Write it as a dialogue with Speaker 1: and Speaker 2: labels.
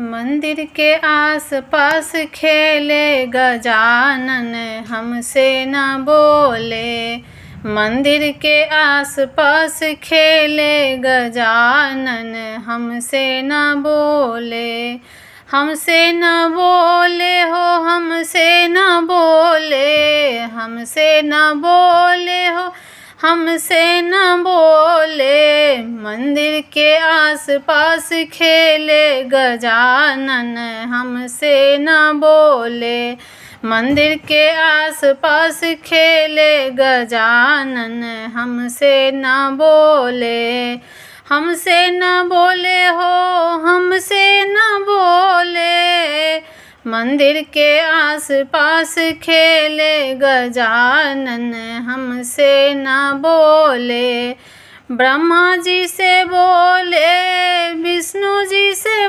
Speaker 1: मंदिर के आस पास खेले गजानन हमसे न बोले। मंदिर के आस पास खेले गजानन हमसे न बोले। हमसे न बोले हो हमसे न बोले, हमसे न बोले हो हमसे न बोले। मंदिर के आस पास खेले गजानन हमसे न बोले। मंदिर के आस पास खेले गजानन हमसे न बोले। हमसे न बोले हो हमसे न बोले। मंदिर के आस पास खेले गजानन हमसे न बोले। ब्रह्मा जी से बोले, विष्णु जी से